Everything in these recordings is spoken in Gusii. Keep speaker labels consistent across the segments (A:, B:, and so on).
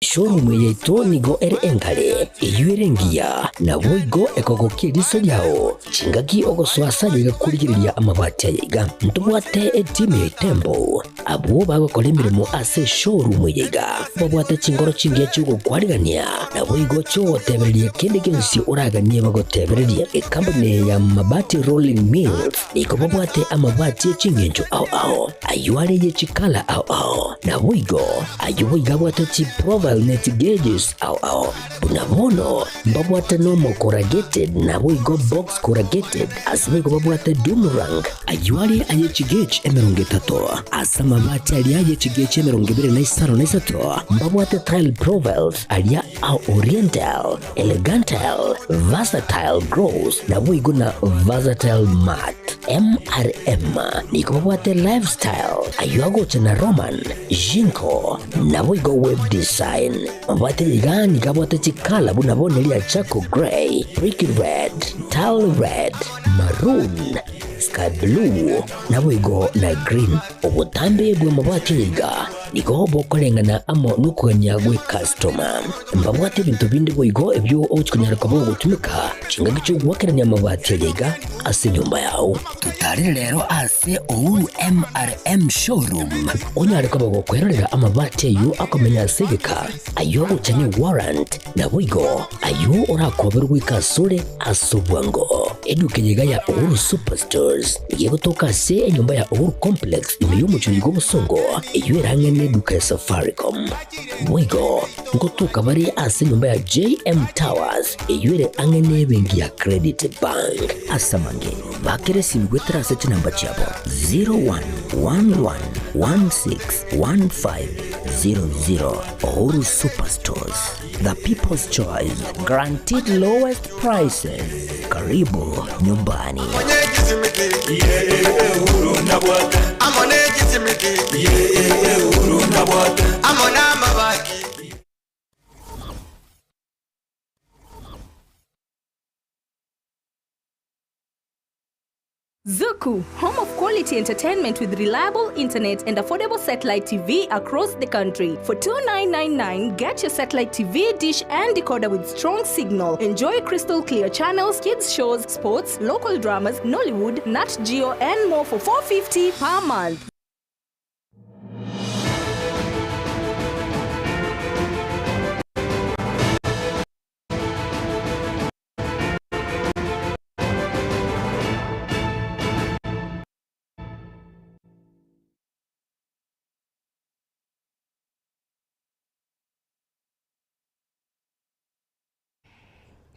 A: Showroom yaito nigo ere engare, eyio ere engiya, naboigo ekogokia eriso riao chingaki ogosoa ase ayaiga korigereria amabati ayaiga. Ntobwate etimu ya Itembo, abwo bagokora emeremo ase eshowroom eye iga, babwate chinkoro chingiya chi'ogokwarigania, naboigo chi'ogotebereria kende gionsi oraganie bagotebererie. Ekampuni eye ya Mabati Rolling Mills nigo babwate amabati e chingencho ao ao, ayio are ye chikala ao ao. Naboigo ayio boigo abwate chiprofile ne chigeges ao ao. Buna bono mbabwate normal corrugated naboigo box corrugated, ase boigo babwate doom rank, ayio are aye chigauge 30, ase amabati aria aye chigauge 23 mbabwate tile profiles aria a oriental, elegantal, versatile gloss naboigo na versatile matte. MRM nigo babwate lifestyle, ayio agocha na Roman, Jinko, naboigo web design. Mabwate iga nigo abwate chikala buna bono eria charcoal grey, brick red, tile red, maroon, sky blue, naboigo na green. Obotambe bw'amabati aya iga nigo bokoreng'ana amo nokogania gw'ekastoma. Mbabwate ebinto binde boigo ebio ogochia konyara koba ogotumeka chingaki chi'ogoakerania amabati aya iga ase enyomba yao. Totarere rero ase Uhuru MRM Showroom onyare koba gokwerorera amabati ayio akomenya ase egeka, ayio agocha ne warrant, Naboigo ayio orakoberwe goika asore ase obwango. Eduka eye iga ya Uhuru Superstores nigo egotoka ase enyomba ya Uhuru Complex ime y'omochie oyo bw'obosongo, eyio ere ang'e n'eduka ya Safaricom. Boigo ngotoka bare ase enyomba ya JM Towers eyio ere ang'e n'ebenki ya Credit Bank. Ase amange, bakera esimi goetera ase chinamba chiabo 0111161500. Uhuru Superstores, the people's choice, guaranteed lowest prices. Karibu nyumbani.
B: Zuku, home of quality entertainment with reliable internet and affordable satellite TV across the country. For 2999, get your satellite TV, dish and decoder with strong signal. Enjoy crystal clear channels, kids shows, sports, local dramas, Nollywood, Nat Geo and more for 450 per month.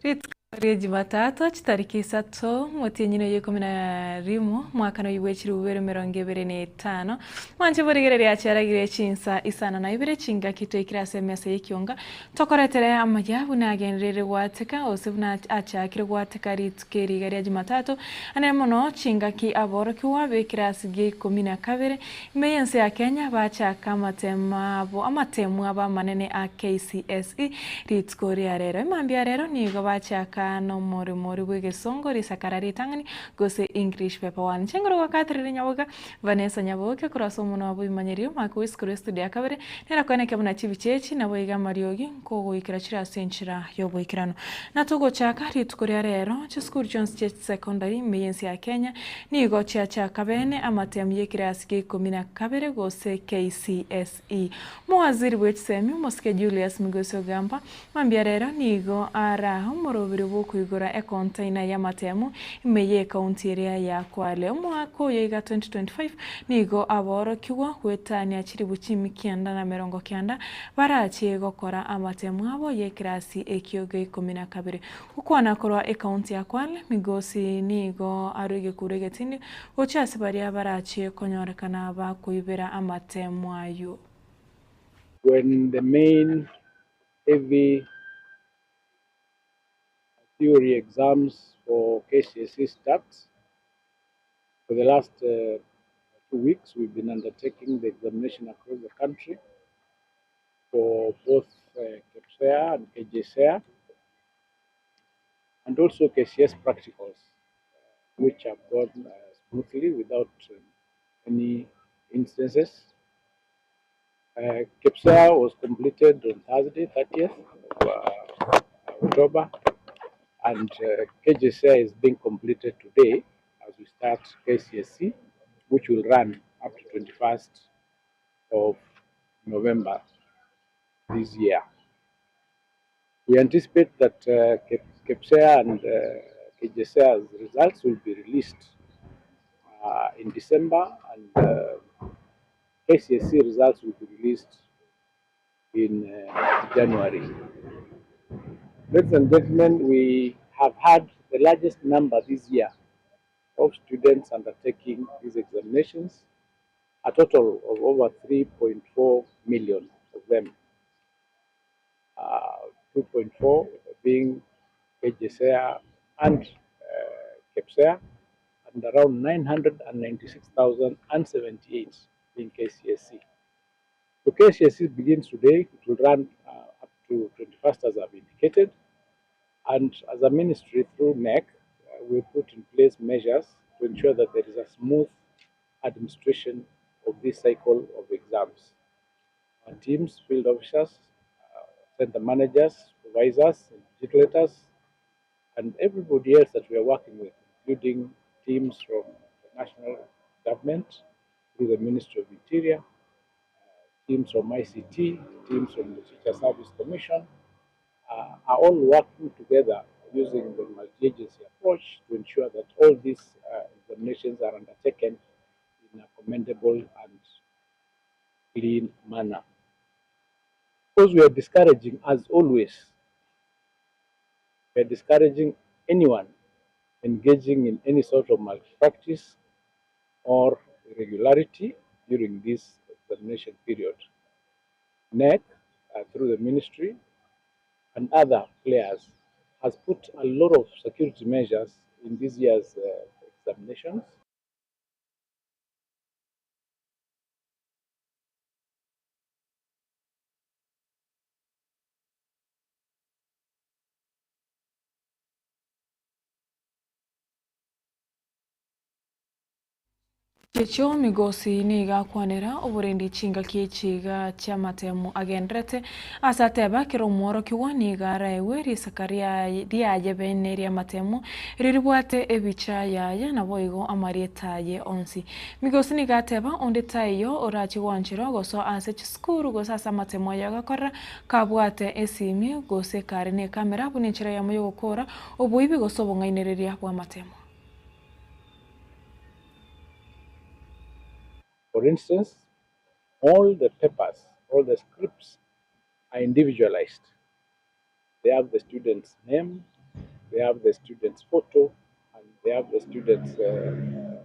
C: Rituko ria Jumatatu chitariki isato omotienyi oyo ikomi na rimo omwakano oyio bwe chilifu bibere 25 mwanche borigereria achiaragire chinsa isano na ibere chingaki toikire ase emesa y'ekionga Tokoretere amaya buna agenderere gwateka, gose buna achakire gwateka rituko eri iga ria Jumatatu, ane mono chingaki aborokigwa b'ekerasi gia ikomi na kabere ime y'ense ya Kenya bachaka amatemo abo amatemu abo amanene a KCSE rituko ria rero. Emambia rero nigo bachaka nomoremo oria bw'egesongo risakara ritang'ani gose English Paper One. Chinguru gwakaterire nyaboga Vanessa Nyaboke korwa ase omonwa bw'oboimanyerio omwaka bwe isiko ria studio ya kabere, nere koeneke buna chibicha echi naboigo amariogi nkogoikera chire ase enchera y'oboikeranu. Na togochaka rituko ria rero, chisukuru chionsi chia chisecondary ime y'ense ya Kenya nigo chiachaka bene amatemu y'ekerasi gia ikomi na kabere gose KCSE. Omowaziri bw'echisemi omosike Julius Migos Ogamba Mambia rero nigo ara omoroberi bw'okoigora econtainer y'amatemu ime y'ecounty eria ya Kwale. Omwaka oyo iga 2025 nigo aborokigwa goetania chilifu chimi kianda na merongo kianda barache gokora amatemu abo y'ekerasi ekio gia ikomi na kabere. Gokwana korwa ecounty ya Kwale, Migosi nigo arwe egekuro egetindi gochia ase baria barache konyorekana bakoibera amatemu ayio.
D: When the main heavy theory exams for KCSE starts, for the last 2 weeks we've been undertaking the examination across the country for both KPSEA and KJSEA and also KCS practicals, which have gone smoothly without any instances. KPSEA was completed on Thursday, 30th of October, and KJSEA is being completed today as we start KCSE, which will run up to 21st of November this year. We anticipate that KPSEA and KJSEA's results will be released in December, and KCSE results will be released in January. Ladies and gentlemen, we have had the largest number this year of students undertaking these examinations, a total of over 3.4 million of them. 2.4 being KJSEA and KPSEA, and around 996,078 being KCSE. So KCSE begins today. It will run up to 21st, as I've indicated. And as a ministry through KNEC, we put in place measures to ensure that there is a smooth administration of this cycle of exams. Our teams, field officers, center managers, supervisors, invigilators, and everybody else that we are working with, including teams from the national government, through the Ministry of Interior, teams from ICT, teams from the Teacher Service Commission, are all working together using the multi-agency approach to ensure that all these examinations are undertaken in a commendable and clean manner. Because we are discouraging, as always, we are discouraging anyone engaging in any sort of malpractice or irregularity during this examination period. KNEC, through the ministry and other players, has put a lot of security measures in this year's examinations.
C: Ekio Migosi nigo akwanera oborendi chingaki echiga chi'amatemu agenderete ase ateba kera omworokigwa nigo araegwe risaka riaye bene ri'amatemu riribwate ebicha yaye naboigo amarieta aye onsi. Migosi nigo ateba onde taiyo orachi gwancherwa gosoa ase chisukuru gose ase amatemu aye agakorera kabwate esimi gose kare na ekamera buna enchera eyemo yogokora oboibi gose obong'ainereria bw'amatemu.
D: For instance, all the papers, all the scripts are individualized. They have the student's name, they have the student's photo, and they have the student's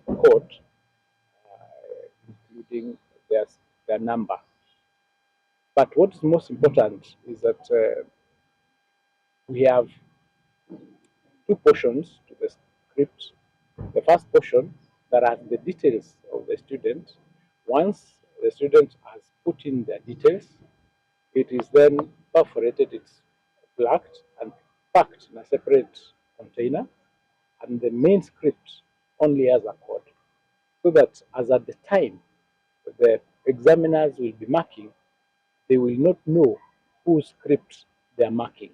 D: code, including their number. But what is most important is that we have two portions to the script. The first portion that has the details of the student. Once the student has put in their details, it is then perforated, it's plucked and packed in a separate container, and the main script only has a code, so that as at the time the examiners will be marking, they will not know whose script they are marking,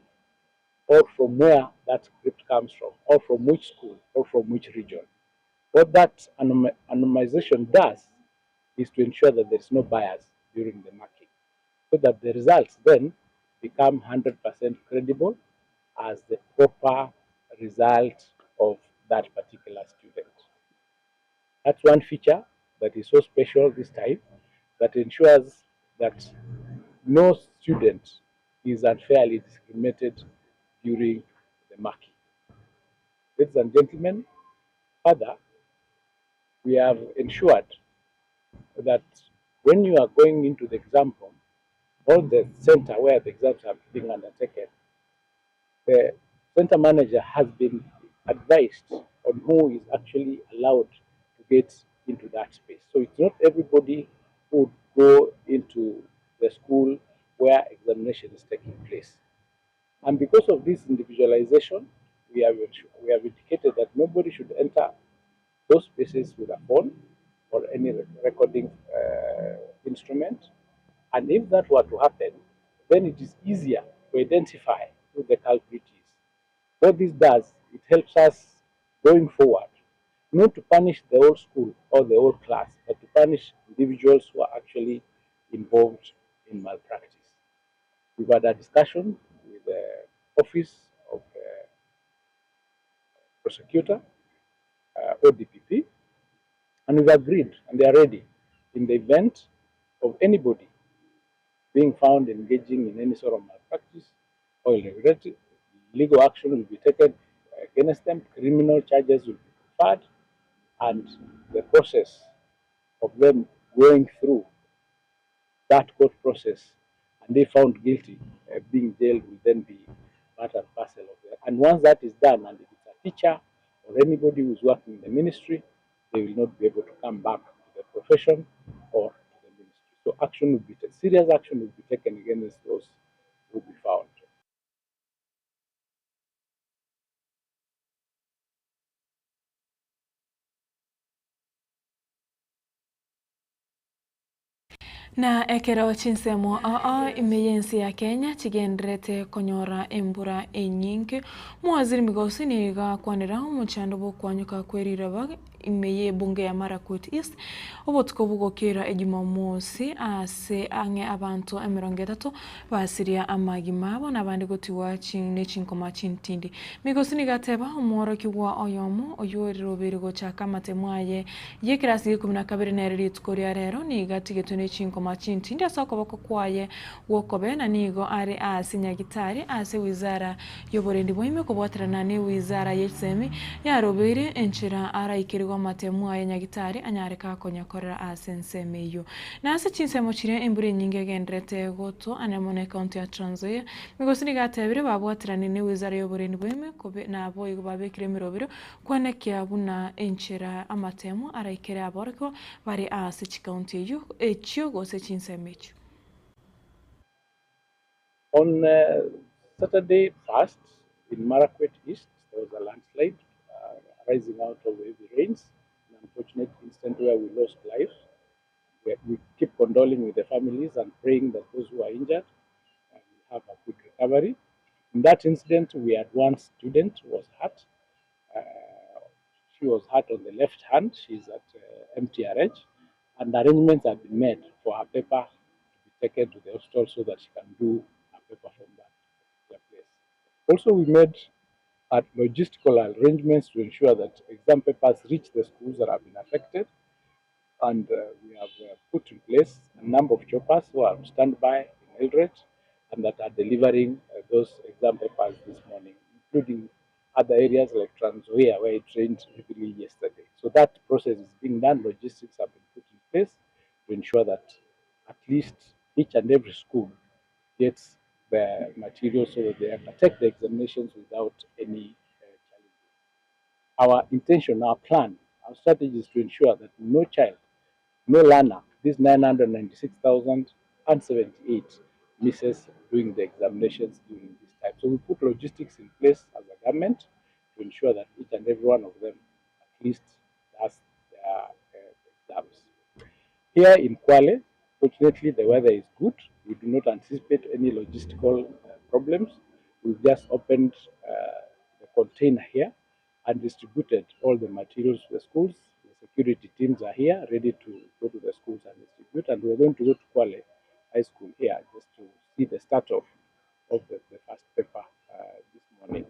D: or from where that script comes from, or from which school, or from which region. What that anonymization does is to ensure that there is no bias during the marking, so that the results then become 100% credible as the proper result of that particular student. That's one feature that is so special this time, that ensures that no student is unfairly discriminated during the marking. Ladies and gentlemen, further, we have ensured that when you are going into the exam room, or the center where the exams are being undertaken, the center manager has been advised on who is actually allowed to get into that space. So it's not everybody who would go into the school where examination is taking place. And because of this individualization, we have indicated that nobody should enter those spaces with a phone or any recording instrument, And if that were to happen, then it is easier to identify who the culprit is. What this does, it helps us going forward, not to punish the whole school or the whole class, but to punish individuals who are actually involved in malpractice. We've had a discussion with the Office of the Prosecutor, ODPP, and we've agreed, and they are ready, in the event of anybody being found engaging in any sort of malpractice or irregularity, legal action will be taken against them, criminal charges will be preferred, and the process of them going through that court process and they found guilty, being jailed will then be part and parcel of it. And once that is done, and if it's a teacher or anybody who's working in the ministry, they will not be able to come back to the profession or to the ministry. So action will be serious action will be taken against those who will be found.
C: Na ekero chinsemo ao ime y'ense ya Kenya chigendererete konyora embura enyinge, Omowaziri Migosi nigo akwanera omochando bw'okwanyoka kwe riroba ime y'ebunge ya Marakwet East obotuko bogokera Ejumamosi ase ang'e abanto emerongo etato basiria amagima abo na abande gotigwa ne chinkoma chintindi. Migosi nigo ateba omworokigwa oyomo oyio orirobeire gochaka amatemo aye y'ekerasi gia ikomi na kabere nere rituko ria rero nigo atigetwe ne chinkoma chintindi ase okoboko kwaye gw'okobee na nigo are ase Nyagitari ase ewizara y'oborendi bwa ime kobwaterana n'ewizara y'echisemi yarobeire enchera araikerigwe amatemo aye Nyagitari anyare kakonyakorera ase ensemo eyio. Na ase chinsemo chiria embura enyinge egendererete gotwa ane mono ecounty ya Trans Nzoia, Migosi nigo atebire babwateranie n'ewizara y'oborendi bwa ime kobe naboigo babekire emerobero Kwenekia buna enchera amatemo araikere aborokigwa bare aase chikaunti eyio echio gose chinsemo echio.
D: On Saturday 1st in Marakwet East there was a landslide arising out of heavy rains, an unfortunate incident where we lost lives. We, we keep condoling with the families and praying that those who are injured will have a good recovery. In that incident, we had one student who was hurt. She was hurt on the left hand. She's at MTRH, and arrangements have been made for her paper to be taken to the hospital so that she can do her paper from that particular place. Also, we made logistical arrangements to ensure that exam papers reach the schools that have been affected. And we have put in place a number of choppers who are on standby in Eldoret and that are delivering those exam papers this morning, including other areas like Trans Nzoia, where it rained heavily yesterday. So that process is being done. Logistics have been put in place to ensure that at least each and every school gets the material so that they can take the examinations without any challenges. Our intention, our plan, our strategy is to ensure that no child, no learner, this 996,078 misses doing the examinations during this time. So we put logistics in place as a government to ensure that each and every one of them at least does their exams. Here in Kwale, fortunately, the weather is good. We do not anticipate any logistical problems. We've just opened the container here and distributed all the materials to the schools. The security teams are here ready to go to the schools and distribute. And we're going to go to Kwale High School here just to see the start off of the first paper this morning.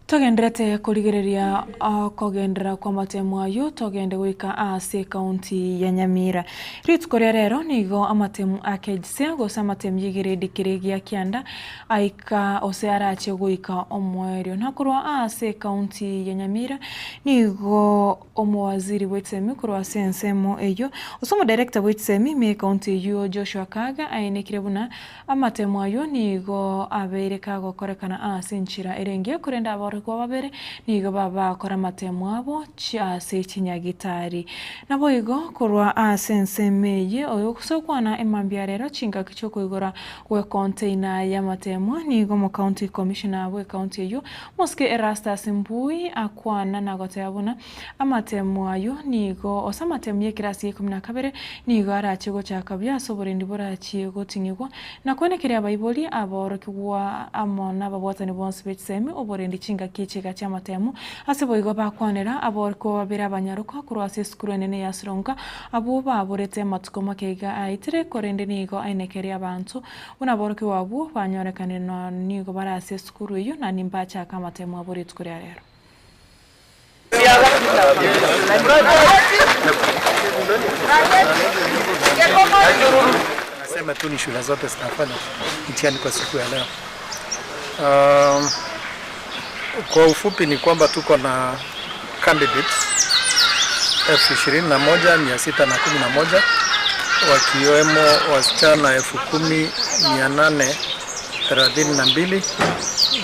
C: Togenderete korigereria okogenderera kw'amatemo ayio togende goika ase ekaunti ya Nyamira. Rituko ria rero nigo amatemo a KJSEA gose amatemo y'egeredi keria gia kianda aika gose arache goika omoerio. Na korwa ase ekaunti ya Nyamira nigo omowaziri bw'echisemi korwa ase ensemo eyio gose omodirector bw'echisemi ime ekaunti eyio Joshua Kaga aenekire buna Amatemo ayio nigo abeire kagokorekana ase enchera ere engiya, korende aborokigwa Aborokigwa babere nigo babakora amatemo abo ase chinyagitari. Naboigo korwa ase ensemo eye oyogosokwana emambia rero chingaki chiokoigora gwe container y'amatemo nigo omocounty commissioner bw'ecounty eyio Mosike Erastus Mbui akwana na goteba buna amatemo ayio nigo ase amatemo y'ekerasi gia ikomi na kabere nigo arache gochaka buya ase oborendi borachie goting'igwa na kwenekeria abaibori aborokigwa amo nababwatani bonsi b'echisemi oborendi chingaki echiga chi'amatemo ase boigo bakwanera aborokigwa babere abanyaroka korwa ase esukuru enene ya Sironka abwo baborete amatuko make iga aetire korende nigo aenekeria abanto buna aborokigwa abwo banyorekanire na nigo bare ase esukuru eyio na nimbachake amatemo abo rituko ria rero.
E: Nasema tu ni shule zote zinafanya mtihani kwa siku ya leo. Kwa ufupi ni kwamba tuko na candidates 21,611 wakiwemo wasichana 10,832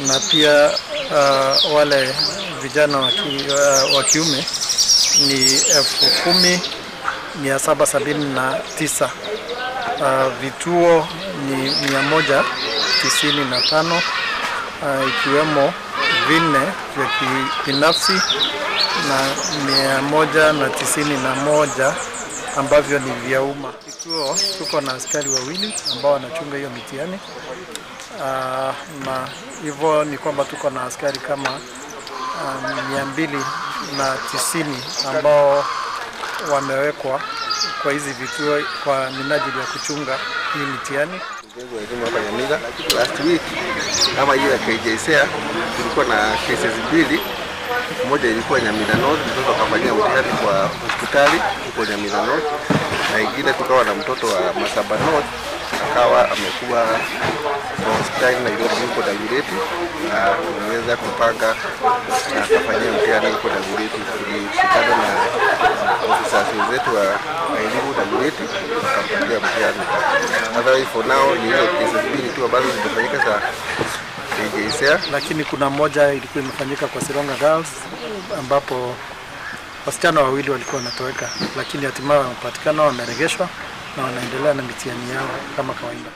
E: na pia wale vijana wa kiume ni 10,779. Vituo ni 195 ikiwemo vinne vya kibinafsi na 191 ambavyo ni vya umma. Kituo tuko na askari wawili ambao wanachunga hiyo mitihani na hivyo ni kwamba tuko na askari kama 290 ambao wamewekwa kwa hizi vituo kwa minajili ya kuchunga hii mitihani.
F: Elimu hapa Nyamira last week kama hiyo ya KJSEA tulikuwa na cases mbili. Moja ilikuwa Nyamira North, mtoto akafanyia mtihani kwa hospitali huko Nyamira North, na ingine tukawa na mtoto wa Masaba North akawa amekuwa kwa hospitali Nairobi huko Dagoretti, na tumeweza kupanga na akafanyia mtihani huko Dagoretti. Tulishikana na officers wenzetu wa elimu Dagoretti wakampatia mtihani. Otherwise for now ni hizo cases mbili tu ambazo zimefanyika za KJSEA.
E: Lakini kuna moja ilikuwa imefanyika kwa Sironga Girls ambapo wasichana wawili walikuwa wanatoweka, lakini hatimaye wamepatikana, wameregeshwa na wanaendelea na mitihani yao kama kawaida.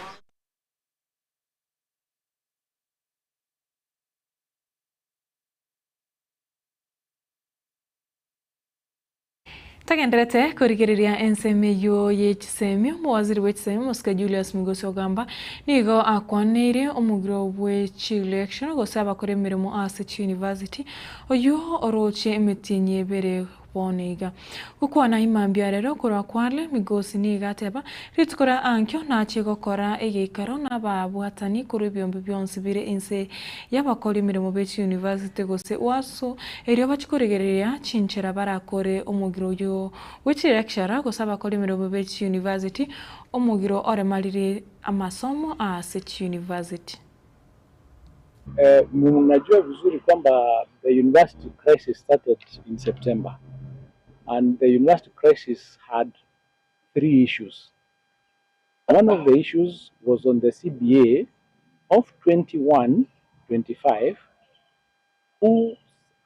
C: Tagenderete korigereria ensemo eywo ye chisemi omowaziri bwa chisemi Mosike Julius Migosi Ogamba nigo akwaneire omogiro bwe chielection gose abakora emeremo ase chiuniversity oywo oroche emetienyi ebere bono iga. Gokwana imambia rero korwa kwale Migosi nigo ateba rituko ria ankio nachie gokora egeikaro na ababwatani korwa ebiombe bionsi bire ense y'abakora emeremo be chiuniversity gose UASU erio bachikorigereria chinchera barakore omogiro oyo bwe chilecturer gose abakora emeremo be chiuniversity omogiro oremarire amasomo ase chiuniversity.
D: Mnajua vizuri kwamba the university crisis started in September and the university crisis had three issues. One of the issues was on the CBA of 21-25, whose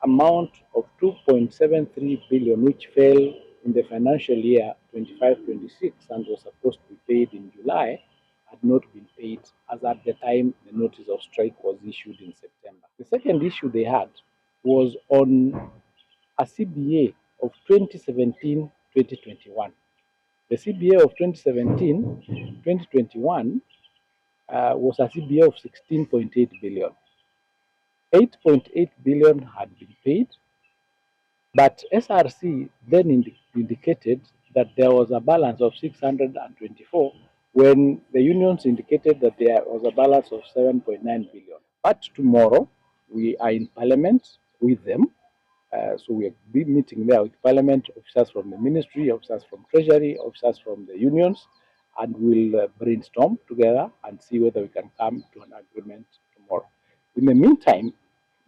D: amount of 2.73 billion, which fell in the financial year 25-26 and was supposed to be paid in July, had not been paid as at the time the notice of strike was issued in September. The second issue they had was on a CBA of 2017-2021. The CBA of 2017-2021 was a CBA of 16.8 billion. 8.8 billion had been paid, but SRC then indicated that there was a balance of 624 when the unions indicated that there was a balance of 7.9 billion. But tomorrow we are in Parliament with them. So we will be meeting there with Parliament, officers from the ministry, officers from Treasury, officers from the unions, and we'll brainstorm together and see whether we can come to an agreement tomorrow. In the meantime,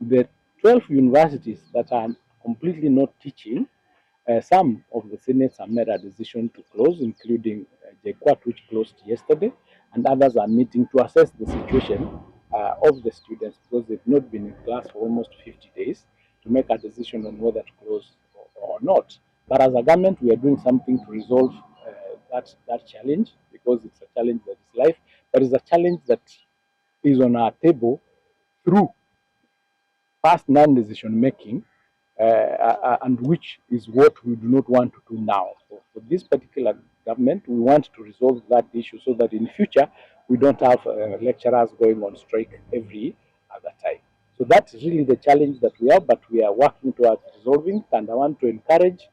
D: the 12 universities that are completely not teaching, some of the senates have made a decision to close, including JKUAT, which closed yesterday, and others are meeting to assess the situation uh, of the students because they've not been in class for almost 50 days to make a decision on whether to close or, or not. But as a government, we are doing something to resolve uh, that, that challenge because it's a challenge that is life, but it's a challenge that is on our table through past non-decision making, uh, uh, and which is what we do not want to do now. So for this particular government, we want to resolve that issue so that in future we don't have uh, lecturers going on strike every other time. So that's really the challenge that we have, but we are working towards resolving it, and I want to encourage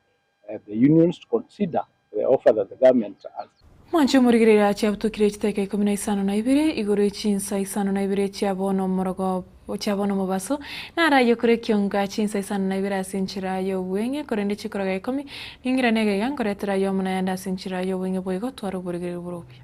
D: uh, the unions to consider the offer that the government has.
C: Mwanche omorigereria chiabutukire chiteka ikomi na isano na ibere, igoro ye chinsa isano na ibere chia bono omorogo chia bono omobaso, narayie kore ekionga chinsa isano na ibere ase enchera y'obweng'e, korende chikoroga ikomi, ning'irane egaiga nkoretera ayio amo nayande ase enchera y'obweng'e boigo tware oborigereria bore obuya.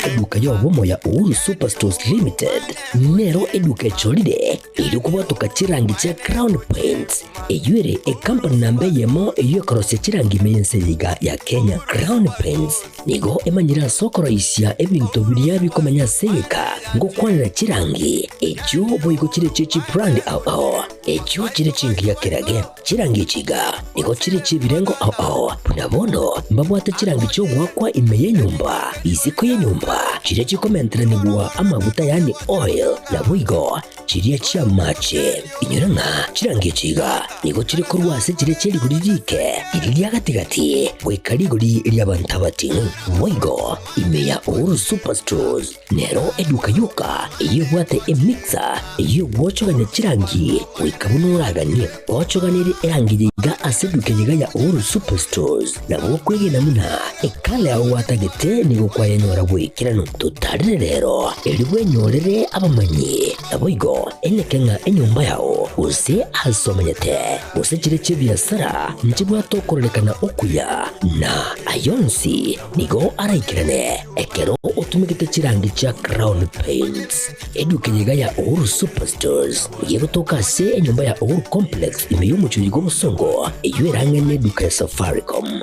A: Eduka y'obomo ya Uhuru Superstores Limited nero eduka echorire eri kobwatoka chirangi chia Crown Paints eywo ere ekampani namba eyemo eywo ekorosia chirangi ime y'ense eye ya Kenya. Crown Paints nigo emanyire ase okoroisia ebinto biria bikomenya ase egeka ngokwanera chirangi echio boigo chire chie chibrand ao ao echio chire chingiya kerage chirangi echi iga nigo chire chi'ebirengo ao ao buna bono mbabwate chirangi chi'ogoakwa ime y'enyomba isiko y'enyomba chiria chikomenteranigwa amaguta yaani oil naboigo chiria chi'amache. Inyora ng'a chirangi echi iga nigo chire korwa ase chiria chie rigori rike riria ria gati-gati goika rigori ri'abanto abating'u. Boigo ime ya Uhuru Superstores nero eduka yoka eyio ebwate emixer eyio egwochogania chirangi goika buna oraganie. Ochoganere erangi eye iga ase eduka eye iga ya Uhuru Superstores nabo okwegena buna ekala yao gwatagete nigo kwayenyora bw'ekeranu. Totarire rero erio bwenyorere abamanyi, naboigo eneke ng'a enyomba yao gose aase omanyete gose chire chi'ebiasara nchibwate okororekana okuya, na ayonsi nigo araikerane ekero otumegete chirangi chia Crown Paints. Eduka eye iga ya Uhuru Superstores nigo egotoka ase enyomba ya Uhuru Complex ime y'omochie bw'obosongo eyio erang'e neduka ya Safaricom.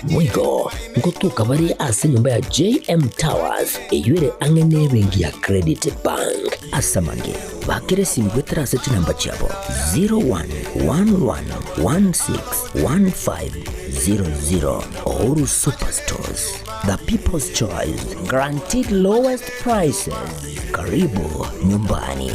A: Boigo ngotoka bare ase enyomba ya JM Towers eyio ere ang'e nebenki ya Credit Bank. Ase amange, bakera esimi goetera ase chinamba chiabo 0111161500. Uhuru Superstores, the people's choice, guaranteed lowest prices. Karibu nyumbani.